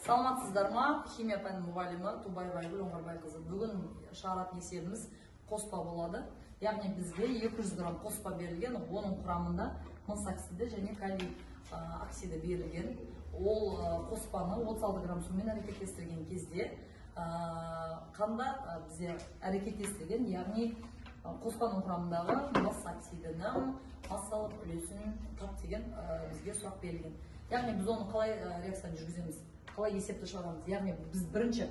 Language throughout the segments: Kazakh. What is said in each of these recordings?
Саламатсыздар ма? Химия пәнінің мұғалімі Тубаева Айгүл Оңғарбайқызы. Бүгін шығаратын есебіміз қоспа болады. Яғни бізге 200 грамм қоспа берілген, оның құрамында мыс оксиді және калий оксиді берілген. Ол қоспаны 36 грамм сумен әрекеттестірген кезде қанда бізде әрекеттестірген, яғни қоспаның құрамындағы мыс оксидінің массалық үлесін тап деген бізге сұрақ берілген. Яғни біз оны қалай реакцияны жүргіземіз, қалай есепті шығарамыз? Яғни біз бірінші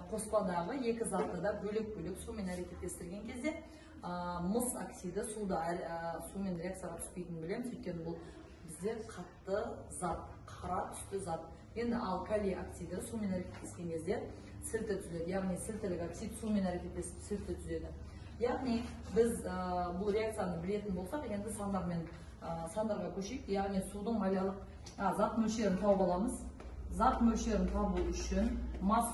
қоспадағы екі затты да бөлек-бөлек сумен әрекеттестірген кезде мыс оксиді суда сумен реакцияға түспейтінін білеміз, өйткені бұл бізде қатты зат, қара түсті зат. Енді ал калий оксиді сумен әрекеттескен кезде сілті түзіледі, яғни сілтілік оксид сумен әрекеттесіп сілті түзеді. Яғни біз бұл реакцияны білетін болсақ, енді сандармен сандарға көшейік. Яғни судың малярлық зат мөлшерін тауып аламыз. Зат мөлшерін табу үшін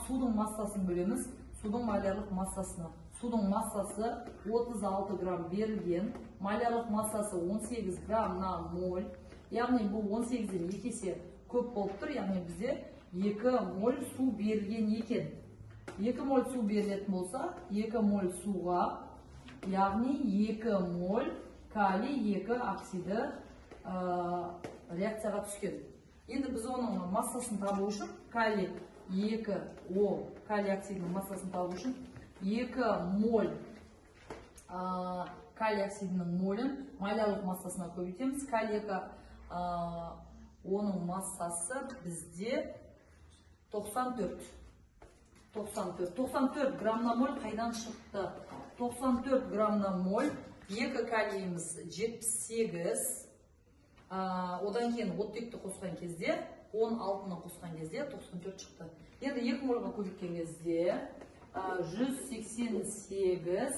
судың массасын бөлеміз судың малярлық массасына. Судың массасы 36 грамм берілген, малярлық массасы 18 грамм на моль. Яғни бұл 18-ден екі есе көп болып тұр, яғни бізде 2 моль су берілген екен. 2 моль су берілетін болса, 2 моль суға, яғни 2 моль калий 2 оксиді реакцияға түскен. Енді біз оның массасын табу үшін калий 2 О, калий оксидінің массасын табу үшін 2 моль калий оксидінің молін малярлық массасына көбейтеміз. Калий 2 оның массасы бізде 94. 94 грамм на моль қайдан шықты? 94 грамм на моль, 2 калийіміз 78, одан кейін оттекті қосқан кезде, 16-ны қосқан кезде 94 шықты. Енді 2 мольға көбейткен кезде 188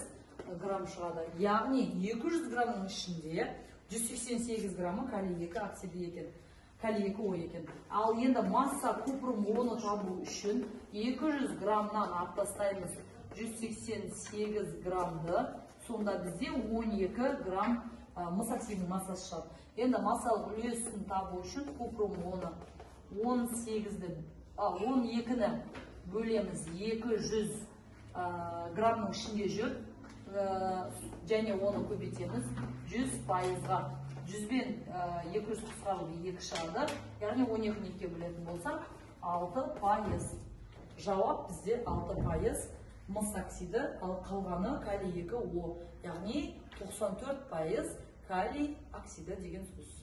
грамм шығады. Яғни 200 граммның ішінде 188 граммы калий 2 оксиді екен. Калий 2 О екен. Ал енді масса купрум оны табу үшін 200 граммнан алып тастаймыз 188 граммды. Сонда бізде 12 грамм мыс оксидінің массасы шығады. Енді массалық үлесін табу үшін купрум оны 12-ні бөлеміз 200 граммның ішінде жүр, және оны көбейтеміз 100%-ға. 100 бен 200 қысқарылып 2 шығады. Яғни 12-ні 2-ге бөлетін болсақ 6%. Жауап бізде 6% мыс оксиді, ал қалғаны калий 2 О, яғни 94% калий оксиді деген сөз.